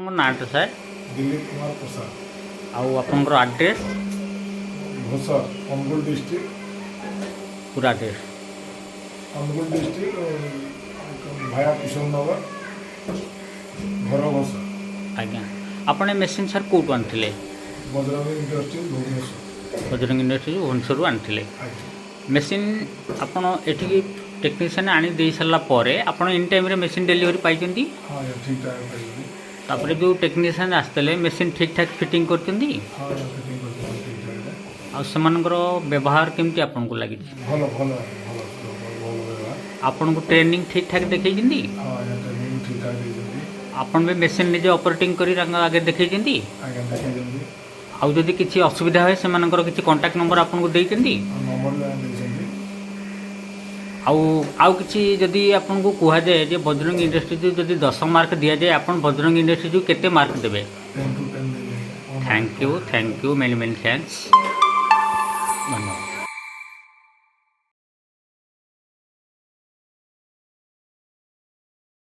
ଆପଣଙ୍କ ନାଁଟା ସାର୍? ଦିଲ୍ଲୀପ କୁମାର ପ୍ରସାଦ। ଆଉ ଆପଣଙ୍କର ଆଡ୍ରେସ୍? ଘୋଷର, ଅନୁଗୁଳ ଡିଷ୍ଟ୍ରିକ୍ଟ। ପୁରା ଆଡ୍ରେସ୍? ଅନୁଗୁଳ ଡିଷ୍ଟ୍ରିକ୍ଟ, ଭାୟା କିଶୋର ନଗର, ଘର ଘୋଷର। ଆଜ୍ଞା, ଆପଣ ଏ ମେସିନ୍ ସାର୍ କେଉଁଠୁ ଆଣିଥିଲେ? ବଜରଙ୍ଗୀ ଇଣ୍ଡଷ୍ଟ୍ରି, ଭୁବନେଶ୍ୱର। ବଜରଙ୍ଗ ଇଣ୍ଡଷ୍ଟ୍ରି, ଭୁବନେଶ୍ୱରରୁ ଆଣିଥିଲେ? ଆଜ୍ଞା। ମେସିନ୍ ଆପଣ ଏଠିକି ଟେକ୍ନିସିଆନ୍ ଆଣି ଦେଇ ସାରିଲା ପରେ ଆପଣ ଇନ୍ ଟାଇମ୍ରେ ମେସିନ୍ ଡେଲିଭରି ପାଇଛନ୍ତି? ହଁ ଆଜ୍ଞା, ଠିକ୍ ଟାଇମ୍ ପାଇଗଲି। ତାପରେ ଯେଉଁ ଟେକ୍ନିସିଆନ୍ ଆସିଥିଲେ, ମେସିନ୍ ଠିକ୍ ଠାକ୍ ଫିଟିଂ କରିଛନ୍ତି? ହଁ ଆଜ୍ଞା, ଫିଟିଂ କରିଛନ୍ତି ଠିକ୍ ଟାଇମ୍ରେ। ଆଉ ସେମାନଙ୍କର ବ୍ୟବହାର କେମିତି ଆପଣଙ୍କୁ ଲାଗିଛି? ଭଲ ଭଲ ଭଲ ଭଲ ଭଲ ବ୍ୟବହାର। ଆପଣଙ୍କୁ ଟ୍ରେନିଂ ଠିକ୍ ଠାକ୍ ଦେଖେଇଛନ୍ତି? ହଁ ଆଜ୍ଞା, ଟ୍ରେନିଂ ଠିକ୍ ଠାକ୍ ଦେଇଛନ୍ତି। ଆପଣ ବି ମେସିନ୍ ନିଜେ ଅପରେଟିଂ କରି ତାଙ୍କ ଆଗରେ ଦେଖେଇଛନ୍ତି? ଆଜ୍ଞା, ଦେଖେଇଛନ୍ତି। ଆଉ ଯଦି କିଛି ଅସୁବିଧା ହୁଏ, ସେମାନଙ୍କର କିଛି କଣ୍ଟାକ୍ଟ ନମ୍ବର ଆପଣଙ୍କୁ ଦେଇଛନ୍ତି? ଆଉ ନମ୍ବର ବି ଆଜ୍ଞା ଦେଇଛନ୍ତି। ଆଉ ଆଉ କିଛି ଯଦି ଆପଣଙ୍କୁ କୁହାଯାଏ ଯେ ବଜରଙ୍ଗ ଇଣ୍ଡଷ୍ଟ୍ରିଜ୍ ଯଦି 10 ମାର୍କ ଦିଆଯାଏ, ଆପଣ ବଜରଙ୍ଗ ଇଣ୍ଡଷ୍ଟ୍ରିଜ୍ କେତେ ମାର୍କ ଦେବେ? 10 ଟୁ 10 ଦେବି ଆଜ୍ଞା। Thank you, thank you, many many thanks. ଧନ୍ୟବାଦ।